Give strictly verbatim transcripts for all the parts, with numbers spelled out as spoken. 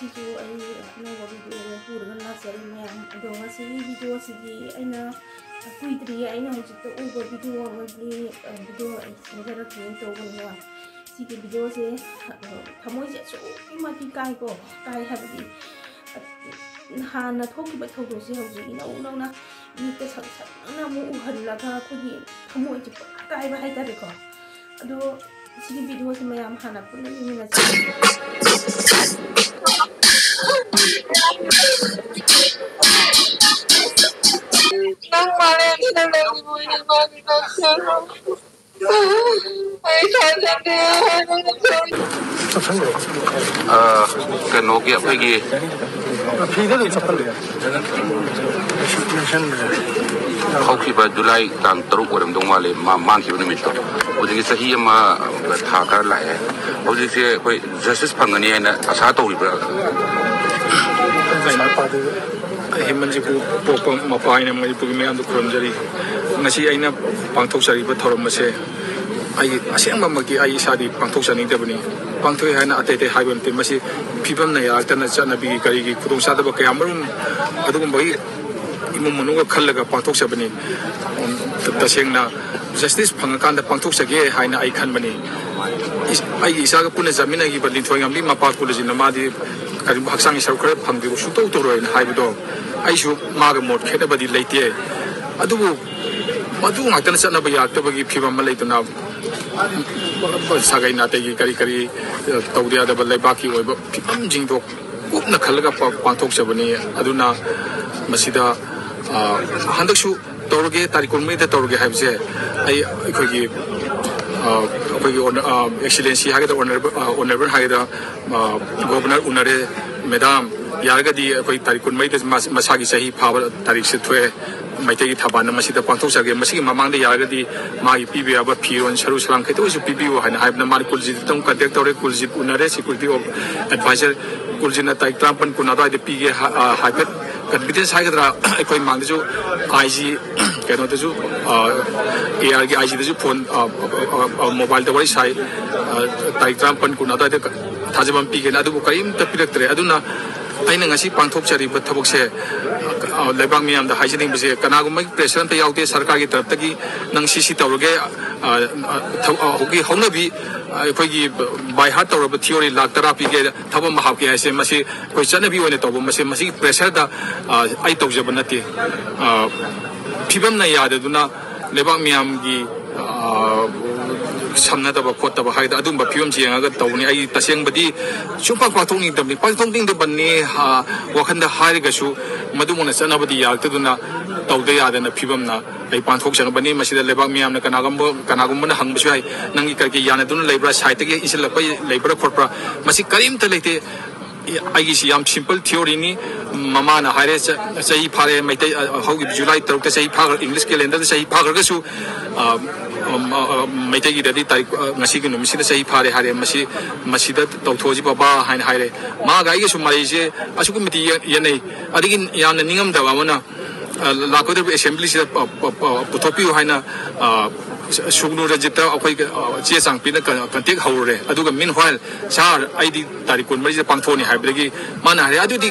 ꯁꯤꯁꯨ ꯑꯩ ꯑꯅꯧꯕ ꯚꯤꯗꯤꯑꯣ ꯑꯃ ꯄꯨꯔꯒ ꯂꯥꯛꯆꯔꯤ ꯃꯌꯥꯝ꯫ ꯑꯗꯣ ꯉꯁꯤꯒꯤ ꯚꯤꯗꯤꯑꯣꯁꯤꯗꯤ ꯑꯩꯅ ꯀꯨꯏꯗ꯭ꯔꯤꯌꯦ, ꯑꯩꯅ ꯍꯧꯖꯤꯛꯇ ꯎꯕ ꯚꯤꯗꯤꯑꯣ ꯑꯃꯒꯤ, ꯑ, ꯚꯤꯗꯤꯑꯣ ꯑꯩ ꯁꯦꯝꯖꯔꯛꯀꯦꯅ ꯇꯧꯕꯅꯦꯕ꯫ ꯁꯤꯒꯤ ꯚꯤꯗꯤꯑꯣꯁꯦ, ꯑ, ꯊꯃꯣꯏꯁꯦ ꯑꯁꯨꯛꯀꯤ ꯃꯇꯤꯛ ꯀꯥꯏꯀꯣ, ꯀꯥꯏ ꯍꯥꯏꯕꯗꯤ, ꯑ, ꯍꯥꯟꯅ ꯊꯣꯛꯈꯤꯕ ꯊꯧꯗꯣꯛꯁꯦ ꯍꯧꯖꯤꯛ ꯏꯅꯧ ꯅꯧꯅ ꯃꯤꯠꯇ ꯁꯪ ꯁꯪꯅ ꯑꯃꯨꯛ ꯎꯍꯜꯂꯒ ꯑꯩꯈꯣꯏꯒꯤ ꯊꯃꯣꯏꯁꯦ ꯄꯨꯔꯥ ꯀꯥꯏꯕ ꯍꯥꯏꯇꯥꯔꯦꯀꯣ꯫ ꯑꯗꯣ ꯁꯤꯒꯤ ꯚꯤꯗꯤꯑꯣꯁꯦ ꯃꯌꯥꯝ ꯍꯥꯟꯅ ꯄꯨꯟꯅ ꯌꯦꯡꯃꯤꯟꯅꯁꯤ꯫ ꯅꯪ ꯃꯥꯂꯦꯝꯁꯤꯗ ꯂꯩꯔꯤꯕ ꯏꯃꯥꯒꯤ ꯅꯪꯁꯦ꯫ ꯑꯩ ꯊꯥꯖꯗꯦ꯫ ꯑ, ꯀꯩꯅꯣꯒꯤ ꯑꯩꯈꯣꯏꯒꯤ ꯐꯤꯗ ꯑꯗꯨꯝ ꯆꯞꯍꯜꯂꯨ꯫ ꯍꯧꯈꯤꯕ ꯖꯨꯂꯥꯏ ꯇꯥꯡ ꯇꯔꯨꯛ ꯑꯣꯏꯔꯝꯗꯧ ꯃꯥꯜꯂꯦ, ꯃꯥ ꯃꯥꯡꯈꯤꯕ ꯅꯨꯃꯤꯠꯇꯣ꯫ ꯍꯧꯖꯤꯛꯀꯤ ꯆꯍꯤ ꯑꯃ ꯊꯥ ꯈꯔ ꯂꯥꯛꯑꯦ꯫ ꯍꯧꯖꯤꯛꯁꯦ ꯑꯩꯈꯣꯏ ꯖꯁꯇꯤꯁ ꯐꯪꯒꯅꯤ ꯍꯥꯏꯅ ꯑꯁꯥ ꯇꯧꯔꯤꯕ꯭ꯔꯥ? ꯍꯦꯃꯟꯁꯤꯕꯨ ꯄꯣꯛꯄ ꯃꯄꯥ ꯍꯥꯏꯅ ꯃꯅꯤꯄꯨꯔꯒꯤ ꯃꯤꯌꯥꯝꯗ ꯈꯨꯔꯨꯝꯖꯔꯤ꯫ ꯉꯁꯤ ꯑꯩꯅ ꯄꯥꯡꯊꯣꯛꯆꯔꯤꯕ ꯊꯧꯔꯝ ꯑꯁꯦ ꯑꯩꯒꯤ ꯑꯁꯦꯡꯕꯃꯛꯀꯤ ꯑꯩ ꯏꯁꯥꯗꯤ ꯄꯥꯡꯊꯣꯛꯆꯅꯤꯡꯗꯕꯅꯤ꯫ ꯄꯥꯡꯊꯣꯛꯑꯦ ꯍꯥꯏꯅ ꯑꯇꯩ ꯑꯇꯩ ꯍꯥꯏꯕ ꯅꯠꯇꯦ꯫ ꯃꯁꯤ ꯐꯤꯕꯝꯅ ꯌꯥꯔꯛꯇꯅ ꯆꯠꯅꯕꯤꯒꯤ ꯀꯔꯤꯒꯤ ꯈꯨꯗꯣꯡꯆꯥꯗꯕ ꯀꯌꯥꯃꯔꯨꯝ ꯑꯗꯨꯒꯨꯝꯕꯒꯤ ꯏꯃꯨꯡ ꯃꯅꯨꯡꯒ ꯈꯜꯂꯒ ꯄꯥꯡꯊꯣꯛꯆꯕꯅꯤ꯫ ꯎꯝ, ꯇ-, ꯇꯁꯦꯡꯅ ꯖꯁꯇꯤꯁ ꯐꯪꯉꯀꯥꯟꯗ ꯄꯥꯡꯊꯣꯛꯆꯒꯦ ꯍꯥꯏꯅ ꯑꯩ ꯈꯟꯕꯅꯤ꯫ ꯏꯁ-, ꯑꯩꯒꯤ ꯏꯆꯥꯒ ꯄꯨꯟꯅ ꯆꯥꯃꯤꯟꯅꯈꯤꯕ ꯂꯤꯟꯊꯣꯏ ꯉꯝꯕꯤ ꯃꯄꯥ ꯀꯨꯂꯖꯤꯠꯅ ꯃꯥꯗꯤ ꯀꯔꯤꯒꯨꯝꯕ ꯍꯛꯆꯥꯡꯒꯤ ꯁꯔꯨꯛ ꯈꯔ ꯐꯪꯗ꯭ꯔꯤꯕ ꯁꯨꯡꯇꯧ ꯇꯧꯔꯣꯏꯅ ꯍꯥꯏꯕꯗꯣ ꯑꯩꯁꯨ ꯃꯥꯒ ꯃꯣꯠ ꯈꯦꯠꯅꯕꯗꯤ ꯂꯩꯇꯦ꯫ ꯑꯗꯨꯕꯨ ꯃꯗꯨ ꯉꯥꯛꯇꯅ ꯆꯠꯅꯕ ꯌꯥꯔꯛꯇꯕꯒꯤ ꯐꯤꯕꯝ ꯑꯃ ꯂꯩꯗꯅ, ꯁꯥꯒꯩ ꯅꯥꯇꯩꯒꯤ ꯀꯔꯤ ꯀꯔꯤ, ꯑ, ꯇꯧꯗ ꯌꯥꯗꯕ ꯂꯩꯕꯥꯛꯀꯤ ꯑꯣꯏꯕ ꯐꯤꯕꯝꯁꯤꯡꯗꯣ ꯀꯨꯞꯅ ꯈꯜꯂꯒ ꯄꯥ-, ꯄꯥꯡꯊꯣꯛꯆꯕꯅꯤ꯫ ꯑꯗꯨꯅ ꯃꯁꯤꯗ, ꯑ, ꯍꯟꯗꯛꯁꯨ ꯇꯧꯔꯒꯦ, ꯇꯥꯔꯤꯛ ꯀꯨꯟꯃꯔꯤꯗ ꯇꯧꯔꯒꯦ ꯍꯥꯏꯕꯁꯦ ꯑꯩ, ꯑꯩꯈꯣꯏꯒꯤ, ꯑ, ꯑꯩꯈꯣꯏꯒꯤ ꯑꯣꯅ-, ꯑ, ꯑꯦꯛꯁꯤꯂꯦꯟꯁꯤ ꯍꯥꯏꯒꯗ꯭ꯔꯥ, ꯑꯣꯅꯔꯦꯕꯜ, ꯑ, ꯑꯣꯅꯔꯦꯕꯜ ꯍꯥꯏꯒꯗ꯭ꯔꯥ, ꯑ, ꯒꯣꯕꯔꯅꯔ ꯎꯅꯔꯦ꯫ ꯃꯦꯗꯥꯝ, ꯌꯥꯔꯒꯗꯤ ꯑꯩꯈꯣꯏ ꯇꯥꯔꯤꯛ ꯀꯨꯟꯃꯔꯤꯗ ꯃꯥ-, ꯃꯁꯥꯒꯤ ꯆꯍꯤ ꯐꯥꯕ ꯇꯥꯔꯤꯛꯁꯦ ꯊꯣꯛꯑꯦ꯫ ꯃꯩꯇꯩꯒꯤ ꯊꯕꯥꯟꯗ ꯃꯁꯤꯗ ꯄꯥꯡꯊꯣꯛꯆꯒꯦ꯫ ꯃꯁꯤꯒꯤ ꯃꯃꯥꯡꯗ ꯌꯥꯔꯒꯗꯤ ꯃꯥꯒꯤ ꯄꯤꯕ ꯌꯥꯕ ꯐꯤꯔꯣꯟ, ꯁꯔꯨ ꯁꯔꯥꯡ ꯈꯤꯇ ꯑꯣꯏꯁꯨ ꯄꯤꯕꯤꯌꯨ ꯍꯥꯏꯅ ꯍꯥꯏꯕꯅ ꯃꯥꯅ ꯀꯨꯜꯖꯤꯠꯇ ꯑꯃꯨꯛ ꯀꯟꯇꯦꯛ ꯇꯧꯔꯦ꯫ ꯀꯨꯜꯖꯤꯠ ꯎꯅꯔꯦ, ꯁꯦꯀ꯭ꯌꯨꯔꯤꯇꯤ ꯑꯦꯗꯚꯥꯏꯖꯔ ꯀꯨꯜꯖꯤꯠꯅ ꯇꯥꯔꯤꯛ ꯇꯔꯥꯃꯥꯄꯟ ꯀꯨꯟ ꯑꯗꯨꯋꯥꯏꯗ ꯄꯤꯒꯦ ꯍꯥ-, ꯑ, ꯍꯥꯏꯐꯦꯠ ꯀꯟꯐꯤꯗꯦꯟꯁ ꯍꯥꯏꯒꯗ꯭ꯔꯥ, ꯑꯩꯈꯣꯏ ꯃꯥꯡꯗꯁꯨ ꯑꯥꯏ ꯖꯤ, ꯀꯩꯅꯣꯗꯁꯨ, ꯑ, ꯑꯦ ꯑꯥꯔꯒꯤ ꯑꯥꯏ ꯖꯤꯗꯁꯨ ꯐꯣꯟ, ꯑ, ꯑ, ꯑ, ꯑ, ꯃꯣꯕꯥꯏꯜꯗ ꯋꯥꯔꯤ ꯁꯥꯏ꯫ ꯑ, ꯇꯥꯔꯤꯛ ꯇꯔꯥꯃꯥꯄꯟ ꯀꯨꯟ ꯑꯗꯨꯋꯥꯏꯗ ꯀ-, ꯊꯥꯖꯕ ꯑꯃ ꯄꯤꯒꯅꯤ, ꯑꯗꯨꯕꯨ ꯀꯔꯤꯝꯇ ꯄꯤꯔꯛꯇ꯭ꯔꯦ꯫ ꯑꯗꯨꯅ ꯑꯩꯅ ꯉꯁꯤ ꯄꯥꯡꯊꯣꯛꯆꯔꯤꯕ ꯊꯕꯛꯁꯦ, ꯑ, ꯂꯩꯕꯥꯛ ꯃꯤꯌꯥꯝꯗ ꯍꯥꯏꯖꯅꯤꯡꯕꯁꯦ, ꯀꯅꯥꯒꯨꯝꯕꯒꯤ pressure ꯑꯝꯇ ꯌꯥꯎꯗꯦ ꯁꯔꯀꯥꯔꯒꯤ ꯇꯔꯞꯇꯒꯤ, "ꯅꯪ ꯁꯤ ꯁꯤ ꯇꯧꯔꯒꯦ", ꯑ, ꯑ, ꯊꯕ-, ꯑ, ꯍꯧꯖꯤꯛꯀꯤ ꯍꯧꯅꯕꯤ, ꯑ, ꯑꯩꯈꯣꯏꯒꯤ by heart ꯇꯧꯔꯕ theory ꯂꯥꯛ ꯇꯔꯥ ꯄꯤꯒꯦ, ꯊꯕꯛ ꯑꯃ ꯍꯥꯞꯀꯦ ꯍꯥꯏꯁꯦ, ꯃꯁꯤ ꯑꯩꯈꯣꯏ ꯆꯠꯅꯕꯤ ꯑꯣꯏꯅ ꯇꯧꯕ, ꯃꯁꯤ, ꯃꯁꯤꯒꯤ pressure ꯗ, ꯑ, ꯑꯩ ꯇꯧꯖꯕ ꯅꯠꯇꯦ꯫ ꯑ, ꯐꯤꯕꯝꯅ ꯌꯥꯗꯗꯨꯅ ꯂꯩꯕꯥꯛ ꯃꯤꯌꯥꯝꯒꯤ, ꯑ, ꯁꯝꯅꯗꯕ ꯈꯣꯠꯇꯕ ꯍꯥꯏꯗ ꯑꯗꯨꯝꯕ ꯐꯤꯕꯝꯁꯤ ꯌꯦꯡꯉꯒ ꯇꯧꯕꯅꯤ꯫ ꯑꯩ ꯇꯁꯦꯡꯕꯗꯤ ꯁꯨꯡꯄꯥꯡ ꯄꯥꯡꯊꯣꯛꯅꯤꯡꯗꯕꯅꯤ, ꯄꯥꯡꯊꯣꯛꯅꯤꯡꯗꯕꯅꯤ, ꯑ, ꯋꯥꯈꯟꯗ ꯍꯥꯏꯔꯒꯁꯨ ꯃꯗꯨꯃꯛꯅ ꯆꯠꯅꯕꯗꯤ ꯌꯥꯔꯛꯇꯗꯨꯅ ꯇꯧꯗ ꯌꯥꯗꯅ ꯐꯤꯕꯝꯅ ꯑꯩ ꯄꯥꯡꯊꯣꯛꯆꯔꯕꯅꯤ꯫ ꯃꯁꯤꯗ ꯂꯩꯕꯥꯛ ꯃꯤꯌꯥꯝꯅ ꯀꯅꯥꯒꯨꯝꯕ, ꯀꯅꯥꯒꯨꯝꯕꯅ ꯍꯪꯕꯁꯨ ꯌꯥꯏ, "ꯅꯪꯒꯤ ꯀꯔꯤ ꯀꯔꯤ ꯌꯥꯅꯗꯨꯅ ꯂꯩꯕ꯭ꯔꯥ? Side ꯇꯒꯤ ꯏꯟꯁꯤꯜꯂꯛꯄ ꯂꯩꯕ꯭ꯔꯥ ꯈꯣꯠꯄ꯭ꯔꯥ?" ꯃꯁꯤ ꯀꯔꯤꯝꯇ ꯂꯩꯇꯦ꯫ ꯑꯩꯒꯤꯁꯤ ꯌꯥꯝ simple theory ꯅꯤ꯫ ꯃꯃꯥꯅ ꯍꯥꯏꯔꯦ, "ꯆ-, ꯆꯍꯤ ꯐꯥꯔꯦ", ꯃꯩꯇꯩ, ꯑ, ꯍꯧꯈꯤꯕ July ꯇꯔꯨꯛꯇ ꯆꯍꯤ ꯐꯥꯈ꯭ꯔ-, English calendar ꯗ ꯆꯍꯤ ꯐꯥꯈ꯭ꯔꯒꯁꯨ, ꯑ, ꯑ, ꯑ, ꯃꯩꯇꯩꯒꯤꯗꯗꯤ ꯇꯥꯔꯤꯛ, ꯑ, ꯉꯁꯤꯒꯤ ꯅꯨꯃꯤꯠꯁꯤꯗ ꯆꯍꯤ ꯐꯥꯔꯦ ꯍꯥꯏꯔꯦ꯫ ꯃꯁꯤ, "ꯃꯁꯤꯗ ꯇꯧꯊꯣꯛꯑꯁꯤ ꯕꯕꯥ" ꯍꯥꯏꯅ ꯍꯥꯏꯔꯦ꯫ ꯃꯥꯒ ꯑꯩꯒꯁꯨ ꯃꯔꯩꯁꯦ ꯑꯁꯨꯛꯀꯤ ꯃꯇꯤꯛ ꯌꯦ-, ꯌꯦꯠꯅꯩ꯫ ꯑꯗꯒꯤ ꯌꯥꯝꯅ ꯅꯤꯡꯉꯝꯗꯕ ꯑꯃꯅ, ꯑ, ꯂꯥꯛꯀꯗꯧꯔꯤꯕ assembly ꯁꯤꯗ ꯄ-, ꯄ-, ꯄ-, ꯄꯨꯊꯣꯛꯄꯤꯌꯨ ꯍꯥꯏꯅ, ꯑ, ꯁꯨꯒꯅꯨ ꯔꯟꯖꯤꯠꯇ ꯑꯩꯈꯣꯏ, ꯑ, ꯆꯦ ꯆꯥꯡ ꯄꯤꯅ ꯀ-, contact ꯍꯧꯔꯨꯔꯦ꯫ ꯑꯗꯨꯒ meanwhile, "Sir, ꯑꯩꯗꯤ ꯇꯥꯔꯤꯛ ꯀꯨꯟꯃꯔꯤꯁꯤꯗ ꯄꯥꯡꯊꯣꯛꯑꯅꯤ" ꯍꯥꯏꯕꯗꯒꯤ ꯃꯥꯅ ꯍꯥꯏꯔꯦ, "ꯑꯗꯨꯗꯤ,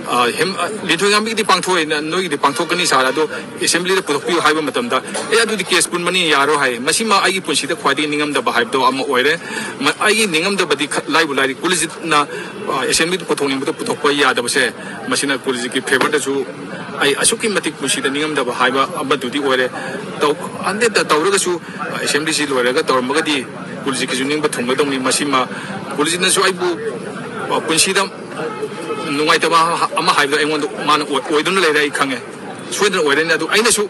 ꯑ, ꯍꯦꯝ-, ꯑ, ꯂꯤꯟꯊꯣꯏꯉꯥꯝꯕꯤꯒꯤꯗꯤ ꯄꯥꯡꯊꯣꯛꯑꯦ, ꯅ-, ꯅꯣꯏꯒꯤꯗꯤ ꯄꯥꯡꯊꯣꯛꯀꯅꯤ sir, ꯑꯗꯣ assembly ꯗ ꯄꯨꯊꯣꯛꯄꯤꯌꯨ" ꯍꯥꯏꯕ ꯃꯇꯝꯗ, "ꯑꯦ, ꯑꯗꯨꯗꯤ case ꯄꯨꯟꯕꯅꯤ, ꯌꯥꯔꯣꯏ" ꯍꯥꯏ꯫ ꯃꯁꯤꯃ ꯑꯩꯒꯤ ꯄꯨꯟꯁꯤꯗ ꯈ꯭ꯋꯥꯏꯗꯒꯤ ꯅꯤꯡꯉꯝꯗꯕ ꯍꯥꯏꯕꯗꯣ ꯑꯃ ꯑꯣꯏꯔꯦ꯫ ꯃ-, ꯑꯩꯒꯤ ꯅꯤꯡꯉꯝꯗꯕꯗꯤ ꯈ-, ꯂꯥꯏꯕꯨ ꯂꯥꯏꯔꯤ, ꯀꯨꯂꯖꯤꯠꯅ, ꯑ, assembly ꯗ ꯄꯨꯊꯣꯛꯅꯤꯡꯕꯗꯣ ꯄꯨꯊꯣꯛꯄ ꯌꯥꯗꯕꯁꯦ, ꯃꯁꯤꯅ ꯀꯨꯂꯖꯤꯠꯀꯤ favour ꯗꯁꯨ ꯑꯩ ꯑꯁꯨꯛꯀꯤ ꯃꯇꯤꯛ ꯄꯨꯟꯁꯤꯗ ꯅꯤꯡꯉꯝꯗꯕ ꯍꯥꯏꯕ ꯑꯃꯗꯨꯗꯤ ꯑꯣꯏꯔꯦ꯫ ꯇꯧ-, ꯍꯟꯗꯛꯇ ꯇꯧꯔꯒꯁꯨ, ꯑ, assembly ꯁꯤ ꯂꯣꯏꯔꯒ ꯇꯧꯔꯝꯃꯒꯗꯤ ꯀꯨꯂꯖꯤꯠꯀꯤꯁꯨ ꯅꯤꯡꯕ ꯊꯨꯡꯒꯗꯧꯅꯤ꯫ ꯃꯁꯤꯃ ꯀꯨꯂꯖꯤꯠꯅꯁꯨ ꯑꯩꯕꯨ, ꯑ, ꯄꯨꯟꯁꯤꯗ ꯅꯨꯡꯉꯥꯏꯇꯕ ꯑꯃ ꯍꯥꯏꯕꯗꯣ ꯑꯩꯉꯣꯟꯗ ꯃꯥꯅ ꯑꯣꯏ-, ꯑꯣꯏꯗꯨꯅ ꯂꯩꯔꯦ, ꯑꯩ ꯈꯪꯉꯦ꯫ ꯁꯣꯏꯗꯅ ꯑꯣꯏꯔꯅꯤ꯫ ꯑꯗꯨ ꯑꯩꯅꯁꯨ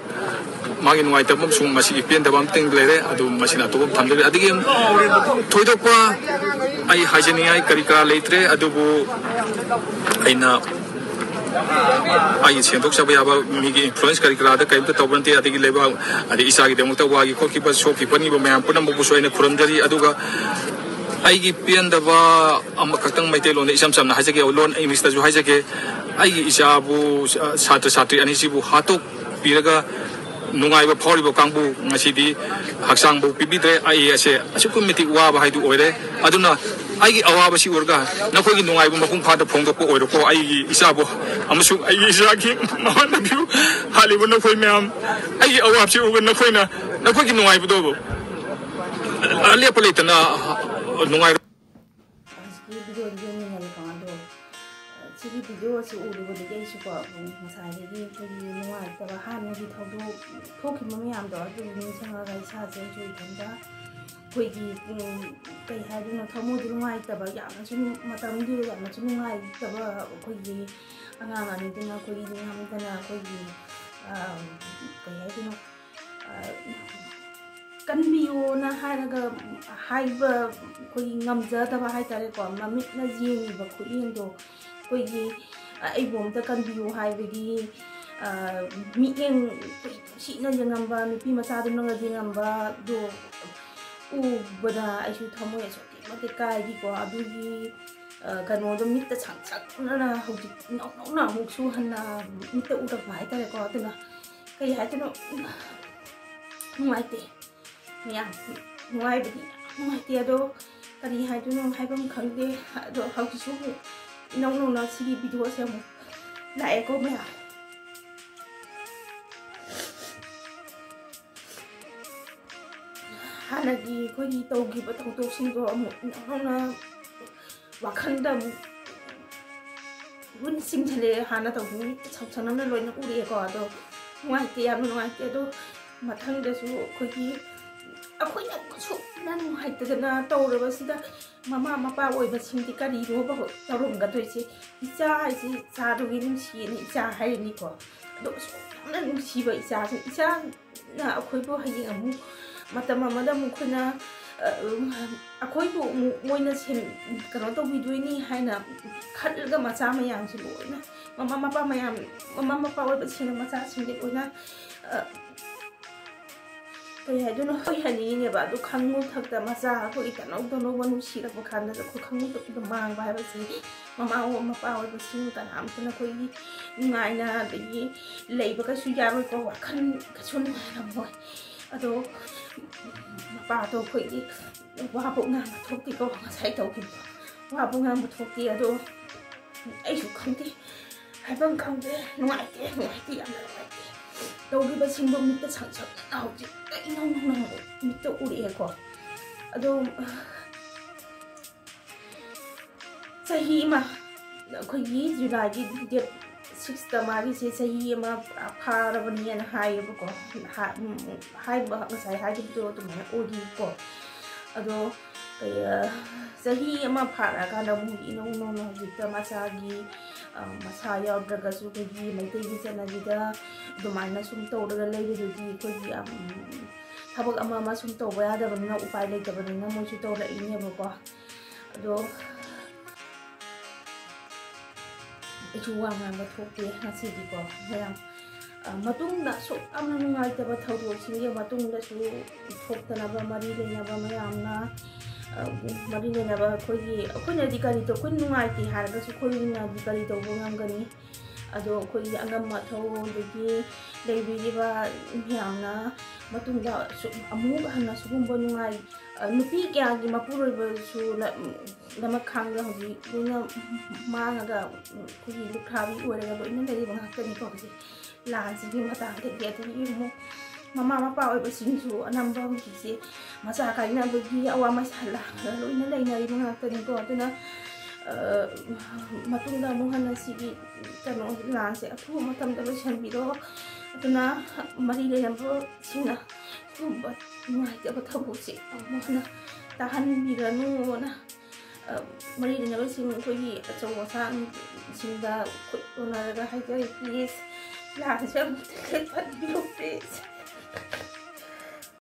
ꯃꯥꯒꯤ ꯅꯨꯡꯉꯥꯏꯇꯕ ꯑꯃꯁꯨꯡ ꯃꯁꯤꯒꯤ ꯄꯦꯟꯗꯕ ꯑꯃꯇꯪ ꯂꯩꯔꯦ꯫ ꯑꯗꯨ ꯃꯁꯤꯅ ꯑꯇꯣꯞꯄ ꯑꯃ ꯊꯝꯖꯔꯦ꯫ ꯑꯗꯒꯤ ꯊꯣꯏꯗꯣꯛꯄ ꯑꯩ ꯍꯥꯏꯖꯅꯤꯡꯉꯥꯏ ꯀꯔꯤ ꯀꯔꯥ ꯂꯩꯇ꯭ꯔꯦ꯫ ꯑꯗꯨꯕꯨ ꯑꯩꯅ ꯑꯩꯒꯤ ꯁꯦꯟꯊꯣꯛꯆꯕ ꯌꯥꯕ ꯃꯤꯒꯤ influence ꯀꯔꯤ ꯀꯔꯥꯗ ꯀꯔꯤꯝꯇ ꯇꯧꯕ ꯅꯠꯇꯦ꯫ ꯑꯗꯒꯤ ꯂꯩꯕꯥꯛ, ꯑꯗꯩ ꯏꯆꯥꯒꯤꯗꯃꯛꯇ ꯋꯥꯈꯤ ꯈꯣꯠꯈꯤꯕ, ꯁꯣꯛꯈꯤ ꯄꯟꯈꯤꯕ ꯃꯌꯥꯝ ꯄꯨꯝꯅꯃꯛꯄꯨꯁꯨ ꯑꯩꯅ ꯈꯨꯔꯨꯝꯖꯔꯤ꯫ ꯑꯗꯨꯒ ꯑꯩꯒꯤ ꯄꯦꯟꯗꯕ ꯑꯃꯈꯛꯇꯪ ꯃꯩꯇꯩꯂꯣꯟꯗ ꯏꯆꯝ ꯆꯝꯅ ꯍꯥꯏꯖꯒꯦ, ꯂꯣꯟ English ꯇꯁꯨ ꯍꯥꯏꯖꯒꯦ꯫ ꯑꯩꯒꯤ ꯏꯆꯥꯕꯨ, ꯑ, ꯁꯥꯇ꯭ꯔ ꯁꯥꯇ꯭ꯔꯤ ꯑꯅꯤꯁꯤꯕꯨ ꯍꯥꯠꯇꯣꯛꯄꯤꯔꯒ ꯅꯨꯡꯉꯥꯏꯕ ꯐꯥꯎꯔꯤꯕ ꯀꯥꯡꯕꯨ ꯉꯁꯤꯗꯤ ꯍꯛꯆꯥꯡꯕꯨ ꯄꯤꯕꯤꯗ꯭ꯔꯦ꯫ ꯑꯩ ꯑꯁꯦ ꯑꯁꯨꯛꯀꯤ ꯃꯇꯤꯛ ꯋꯥꯕ ꯍꯥꯏꯗꯨ ꯑꯣꯏꯔꯦ꯫ ꯑꯗꯨꯅ ꯑꯩꯒꯤ ꯑꯋꯥꯕꯁꯤ ꯎꯔꯒ ꯅꯈꯣꯏꯒꯤ ꯅꯨꯡꯉꯥꯏꯕ ꯃꯄꯨꯡ ꯐꯥꯅ ꯐꯣꯡꯗꯣꯛꯄ ꯑꯣꯏꯔꯣꯀꯣ꯫ ꯑꯩꯒꯤ ꯏꯆꯥꯕꯨ ꯑꯃꯁꯨꯡ ꯑꯩꯒꯤ ꯏꯆꯥꯒꯤ ꯃꯃꯥꯟꯅꯕꯤꯕꯨ, ꯍꯥꯠꯂꯤꯕ ꯅꯈꯣꯏ ꯃꯌꯥꯝ, ꯑꯩꯒꯤ ꯑꯋꯥꯕꯁꯤ ꯎꯔꯒ ꯅꯈꯣꯏꯅ ꯅꯈꯣꯏꯒꯤ ꯅꯨꯡꯉꯥꯏꯕꯗꯣ ꯂꯦꯞꯄ ꯂꯩꯇꯅ ꯅꯨꯡꯉꯥꯏ꯫ ꯍꯧꯖꯤꯛꯀꯤ ꯚꯤꯗꯤꯑꯣꯗꯨ ꯌꯦꯡꯃꯤꯟꯅꯔꯦꯀꯣ꯫ ꯑꯗꯣ ꯁꯤꯒꯤ ꯚꯤꯗꯤꯑꯣ ꯑꯁꯤ ꯎꯔꯨꯕꯗꯒꯤ ꯑꯩꯁꯨꯀꯣ, ꯉꯁꯥꯏꯗꯒꯤ ꯑꯩꯈꯣꯏꯒꯤ ꯅꯨꯡꯉꯥꯏꯇꯕ ꯍꯥꯟꯅꯒꯤ ꯊꯧꯗꯣꯛ ꯊꯣꯛꯈꯤꯕ ꯃꯌꯥꯝꯗꯣ ꯑꯗꯨ ꯅꯤꯡꯁꯤꯡꯉꯒ ꯏꯁꯥꯁꯦ ꯑꯩꯁꯨ ꯏꯊꯟꯇ ꯑꯩꯈꯣꯏꯒꯤ, ꯎꯝ, ꯀꯩ ꯍꯥꯏꯗꯣꯏꯅꯣ, ꯊꯃꯣꯏꯗ ꯅꯨꯡꯉꯥꯏꯇꯕ, ꯌꯥꯝꯅꯁꯨ, ꯃꯇꯝꯗꯨꯗ ꯌꯥꯝꯅꯁꯨ ꯅꯨꯡꯉꯥꯏꯇꯕ, ꯑꯩꯈꯣꯏꯒꯤ ꯑꯉꯥꯡ ꯑꯅꯤꯗꯨꯅ ꯑꯩꯈꯣꯏꯒꯤ ꯅꯤꯡꯉꯝꯗꯅ ꯑꯩꯈꯣꯏꯒꯤ, ꯑ, ꯀꯩ ꯍꯥꯏꯗꯣꯏꯅꯣ, ꯑ, ꯀꯟꯕꯤꯌꯣꯅ ꯍꯥꯏꯔꯒ ꯍꯥꯏꯕ ꯑꯩꯈꯣꯏꯒꯤ ꯉꯝꯖꯗꯕ ꯍꯥꯏꯇꯥꯔꯦꯀꯣ꯫ ꯃꯃꯤꯠꯅ ꯌꯦꯡꯉꯤꯕ ꯈꯨꯠꯌꯦꯡꯗꯣ ꯑꯩꯈꯣꯏꯒꯤ, ꯑ, "ꯑꯩꯕꯨ ꯑꯝꯇ ꯀꯟꯕꯤꯌꯨ" ꯍꯥꯏꯕꯒꯤ, ꯑ, ꯃꯤꯠꯌꯦꯡ ꯑꯩꯈꯣꯏ ꯅꯨꯡꯁꯤꯅ ꯌꯦꯡꯉꯝꯕ, ꯅꯨꯄꯤ ꯃꯆꯥꯗꯨꯅꯒ ꯌꯦꯡꯉꯝꯕꯗꯣ ꯎꯕꯗ ꯑꯩꯁꯨ ꯊꯃꯣꯏ ꯑꯁꯨꯛꯀꯤ ꯃꯇꯤꯛ ꯀꯥꯏꯈꯤꯀꯣ꯫ ꯑꯗꯨꯒꯤ, ꯑ, ꯀꯩꯅꯣꯗꯣ ꯃꯤꯠꯇ ꯁꯪ ꯁꯪꯅꯅ ꯍꯧꯖꯤꯛ ꯅꯧ ꯅꯧꯅ ꯑꯃꯨꯛꯁꯨ ꯍꯟꯅ ꯃꯤꯠꯇ ꯎꯔꯛꯄ ꯍꯥꯏꯇꯥꯔꯦꯀꯣ꯫ ꯑꯗꯨꯅ ꯀꯩ ꯍꯥꯏꯗꯣꯏꯅꯣ, ꯅꯨꯡꯉꯥꯏꯇꯦ꯫ ꯌꯥꯝ ꯅꯨꯡꯉꯥꯏꯕꯗꯤ ꯌꯥꯝ ꯅꯨꯡꯉꯥꯏꯇꯦ꯫ ꯑꯗꯣ ꯀꯔꯤ ꯍꯥꯏꯗꯣꯏꯅꯣ, ꯍꯥꯏꯐꯝ ꯈꯪꯗꯦ꯫ ꯑꯗꯣ ꯍꯧꯖꯤꯛꯁꯨ ꯑꯃꯨꯛ ꯏꯅꯧ ꯅꯧꯅ ꯁꯤꯒꯤ ꯚꯤꯗꯤꯑꯣꯁꯦ ꯑꯃꯨꯛ ꯂꯥꯛꯑꯦꯀꯣ ꯃꯌꯥꯝ꯫ ꯍꯥꯟꯅꯒꯤ ꯑꯩꯈꯣꯏꯒꯤ ꯇꯧꯈꯤꯕ ꯊꯧꯗꯣꯛꯁꯤꯡꯗꯣ ꯑꯃꯨꯛ ꯏꯅꯧ ꯅꯧꯅ ꯋꯥꯈꯜꯗ ꯑꯃꯨꯛ ꯍꯨꯟ ꯆꯤꯡꯁꯤꯜꯂꯛꯑꯦ꯫ ꯍꯥꯟꯅ ꯇꯧꯈꯤꯕ ꯃꯤꯠꯇ ꯁꯪ ꯁꯪꯅ ꯂꯣꯏꯅ ꯎꯔꯛꯑꯦꯀꯣ꯫ ꯑꯗꯣ ꯅꯨꯡꯉꯥꯏꯇꯦ, ꯌꯥꯝꯅ ꯅꯨꯡꯉꯥꯏꯇꯦ꯫ ꯑꯗꯣ ꯃꯊꯪꯗꯁꯨ ꯑꯩꯈꯣꯏꯒꯤ, ꯑꯩꯈꯣꯏꯅ ꯁꯨꯛꯅ ꯅꯨꯡꯉꯥꯏꯇꯗꯅ ꯇꯧꯔꯕꯁꯤꯗ ꯃꯃꯥ ꯃꯄꯥ ꯑꯣꯏꯕꯁꯤꯡꯗꯤ ꯀꯔꯤꯅꯣꯕ ꯇꯧꯔꯝꯒꯗꯣꯏꯁꯦ? ꯏꯆꯥ ꯍꯥꯏꯁꯤ ꯏꯆꯥꯗꯨꯒꯤ ꯅꯨꯡꯁꯤꯅ ꯏꯆꯥ ꯍꯥꯏꯔꯤꯅꯤꯀꯣ꯫ ꯑꯗꯣ ꯑꯁꯨꯛ ꯌꯥꯝꯅ ꯅꯨꯡꯁꯤꯕ ꯏꯆꯥꯁꯦ, ꯏꯆꯥꯅ ꯑꯩꯈꯣꯏꯕꯨ ꯍꯌꯦꯡ ꯑꯃꯨꯛ ꯃꯇꯝ ꯑꯃꯗ ꯑꯃꯨꯛ ꯑꯩꯈꯣꯏꯅ, ꯑ, ꯑꯩꯈꯣꯏꯕꯨ ꯑꯃꯨꯛ ꯃꯣꯏꯅ ꯁꯦꯝ-, ꯀꯩꯅꯣ ꯇꯧꯕꯤꯗꯣꯏꯅꯤ ꯍꯥꯏꯅ ꯈꯜꯂꯒ ꯃꯆꯥ ꯃꯌꯥꯝꯁꯦ ꯂꯣꯏꯅ, ꯃꯃꯥ ꯃꯄꯥ ꯃꯌꯥꯝ, ꯃꯃꯥ ꯃꯄꯥ ꯑꯣꯏꯕꯁꯤꯡꯅ ꯃꯆꯥꯁꯤꯡꯁꯦ ꯂꯣꯏꯅ, ꯑ, ꯀꯩ ꯍꯥꯏꯗꯣꯏꯅꯣ, ꯑꯣꯏꯍꯟꯅꯤꯡꯉꯤꯅꯦꯕ꯫ ꯑꯗꯨ ꯈꯪꯉꯨ ꯊꯛꯇ ꯃꯆꯥ ꯑꯩꯈꯣꯏꯒꯤ ꯇꯅꯧ ꯇꯅꯧꯕ ꯅꯨꯡꯁꯤꯔꯛꯄ ꯀꯥꯟꯗ ꯑꯩꯈꯣꯏ ꯈꯪꯉꯨ ꯊꯛꯇ ꯃꯥꯡꯕ ꯍꯥꯏꯕꯁꯤ ꯃꯃꯥ ꯃꯄꯥ ꯑꯣꯏꯕꯁꯤꯡ ꯀꯅꯥꯝꯇꯅ ꯑꯩꯈꯣꯏꯒꯤ ꯅꯨꯡꯉꯥꯏꯅ ꯑꯗꯒꯤ ꯂꯩꯕ ꯀꯩꯁꯨ ꯌꯥꯔꯣꯏꯀꯣ, ꯋꯥꯈꯜ ꯀꯩꯁꯨ ꯅꯨꯡꯉꯥꯏꯔꯝꯃꯣꯏ꯫ ꯑꯗꯣ ꯃꯄꯥꯗꯣ ꯑꯩꯈꯣꯏꯒꯤ ꯋꯥꯕꯨ ꯉꯥꯡꯕ ꯊꯣꯛꯇꯦꯀꯣ, ꯉꯁꯥꯏ ꯇꯧꯈꯤꯕꯗꯣ ꯋꯥꯕꯨ ꯉꯥꯡꯕ ꯊꯣꯛꯇꯦ꯫ ꯑꯗꯣ ꯑꯩꯁꯨ ꯈꯪꯗꯦ, ꯍꯥꯏꯐꯝ ꯈꯪꯗꯦ꯫ ꯅꯨꯡꯉꯥꯏꯇꯦ, ꯅꯨꯡꯉꯥꯏꯇꯦ, ꯌꯥꯝꯅ ꯅꯨꯡꯉꯥꯏꯇꯦ꯫ ꯇꯧꯈꯤꯕꯁꯤꯡꯗꯣ ꯃꯤꯠꯇ ꯁꯪ ꯁꯪꯅ ꯍꯧꯖꯤꯛ ꯏꯅꯧ ꯅꯧꯅ ꯃꯤꯠꯇ ꯎꯔꯛꯑꯦꯀꯣ꯫ ꯑꯗꯣ ꯆꯍꯤ ꯑꯃ, ꯑꯩꯈꯣꯏꯒꯤ ꯖꯨꯂꯥꯏꯒꯤ ꯗꯦꯠ ꯁꯤꯛꯁꯇ ꯃꯥꯒꯤꯁꯦ ꯆꯍꯤ ꯑꯃ ꯄꯨꯔꯥ ꯐꯥꯔꯕꯅꯦꯅ ꯍꯥꯏꯌꯦꯕꯀꯣ꯫ ꯍꯥ-, ꯎꯝ, ꯍꯥꯏꯕ, ꯉꯁꯥꯏ ꯍꯥꯏꯈꯤꯕꯗꯣ ꯑꯗꯨꯃꯥꯏꯅ ꯑꯣꯏꯈꯤꯕꯀꯣ꯫ ꯑꯗꯣ ꯀꯩ, ꯑ, ꯆꯍꯤ ꯑꯃ ꯐꯥꯔꯛꯑꯀꯥꯟꯗ ꯑꯃꯨꯛ ꯏꯅꯧ ꯅꯧꯅ ꯍꯧꯖꯤꯛꯇ ꯃꯆꯥꯒꯤ, ꯑ, ꯃꯁꯥ ꯌꯥꯎꯗ꯭ꯔꯒꯁꯨ ꯑꯩꯈꯣꯏꯒꯤ ꯃꯩꯇꯩꯒꯤ ꯆꯠꯅꯕꯤꯗ ꯑꯗꯨꯃꯥꯏꯅ ꯁꯨꯝ ꯇꯧꯔꯒ ꯂꯩꯕꯗꯨꯗꯤ ꯑꯩꯈꯣꯏꯒꯤ, ꯎꯝ, ꯊꯕꯛ ꯑꯃ ꯑꯃ ꯁꯨꯝ ꯇꯧꯕ ꯌꯥꯗꯕꯅꯤꯅ, ꯎꯄꯥꯏ ꯂꯩꯇꯕꯅꯤꯅ ꯃꯣꯏꯁꯨ ꯇꯧꯔꯛꯏꯅꯦꯕꯀꯣ꯫ ꯑꯗꯣ ꯑꯩꯁꯨ ꯋꯥ ꯉꯥꯡꯕ ꯊꯣꯛꯇꯦ ꯉꯁꯤꯗꯤꯀꯣ ꯃꯌꯥꯝ꯫ ꯑ, ꯃꯇꯨꯡꯗ ꯑꯁꯨꯛ ꯌꯥꯝꯅ ꯅꯨꯡꯉꯥꯏꯇꯕ ꯊꯧꯗꯣꯛꯁꯤꯡꯒꯤ ꯃꯇꯨꯡꯗꯁꯨ ꯊꯣꯛꯇꯅꯕ, ꯃꯔꯤ ꯂꯩꯅꯕ ꯃꯌꯥꯝꯅ, ꯑ, ꯃꯔꯤ ꯂꯩꯅꯕ ꯑꯩꯈꯣꯏꯒꯤ, ꯑꯩꯈꯣꯏꯅꯗꯤ ꯀꯔꯤ ꯇꯧ-, ꯑꯩꯈꯣꯏ ꯅꯨꯡꯉꯥꯏꯇꯦ ꯍꯥꯏꯔꯒꯁꯨ ꯑꯩꯈꯣꯏꯅꯗꯤ ꯀꯔꯤ ꯇꯧꯕ ꯉꯝꯒꯅꯤ? ꯑꯗꯣ ꯑꯩꯈꯣꯏꯒꯤ ꯑꯉꯝ ꯑꯊꯧ, ꯑꯗꯒꯤ ꯂꯩꯕꯤꯔꯤꯕ ꯃꯌꯥꯝꯅ ꯃꯇꯨꯡꯗ ꯁꯨ-, ꯑꯃꯨꯛ ꯍꯟꯅ ꯁꯤꯒꯨꯝꯕ ꯅꯨꯡꯉꯥꯏ-, ꯑ, ꯅꯨꯄꯤ ꯀꯌꯥꯒꯤ ꯃꯄꯨꯔꯣꯏꯕꯁꯨ ꯂ-, ꯂꯃꯈꯥꯡꯗ ꯍꯧꯖꯤꯛ ꯂꯣꯏꯅ ꯃꯥꯡꯉꯒ, ꯑꯩꯈꯣꯏꯒꯤ ꯂꯨꯈ꯭ꯔꯥꯕꯤ ꯑꯣꯏꯔꯒ ꯂꯣꯏꯅ ꯂꯩꯔꯤꯕ ꯉꯥꯛꯇꯅꯤꯀꯣ ꯍꯧꯖꯤꯛ꯫ ꯂꯥꯟꯁꯤꯒꯤ ꯃꯇꯥꯡꯗꯗꯤ ꯑꯗꯒꯤ ꯑꯃꯨꯛ ꯃꯃꯥ ꯃꯄꯥ ꯑꯣꯏꯕꯁꯤꯡꯁꯨ ꯑꯅꯝꯕ ꯍꯧꯖꯤꯛꯁꯦ ꯃꯆꯥ ꯀꯥꯏꯅꯕꯒꯤ ꯑꯋꯥ ꯃꯆꯥ ꯂꯥꯡꯉꯒ ꯂꯣꯏꯅ ꯂꯩꯅꯔꯤꯕ ꯉꯥꯛꯇꯅꯤꯀꯣ꯫ ꯑꯗꯨꯅ, ꯑ, ꯃꯇꯨꯡꯗ ꯑꯃꯨꯛ ꯍꯟꯅ ꯁꯤꯒꯤ ꯀꯩꯅꯣ ꯂꯥꯟꯁꯦ ꯑꯊꯨꯕ ꯃꯇꯝꯗ ꯂꯣꯏꯁꯤꯟꯕꯤꯔꯣ꯫ ꯑꯗꯨꯅ ꯃꯔꯤ ꯂꯩꯅꯕꯁꯤꯡꯅ ꯁꯤꯒꯨꯝꯕ ꯅꯨꯡꯉꯥꯏꯇꯕ ꯊꯧꯗꯣꯛꯁꯦ ꯑꯃꯨꯛ ꯍꯟꯅ ꯇꯥꯍꯟꯕꯤꯔꯅꯨꯅ, ꯑ, ꯃꯔꯤ ꯂꯩꯅꯕꯁꯤꯡ ꯑꯩꯈꯣꯏꯒꯤ ꯑꯆꯧ ꯑꯁꯥꯡꯁꯤꯡꯗ ꯈꯨꯠ ꯎꯅꯔꯒ ꯍꯥꯏꯖꯔꯤ, please, ꯂꯥꯟꯁꯦ ꯑꯃꯨꯛꯇ ꯂꯦꯞꯍꯟꯕꯤꯌꯨ, please꯫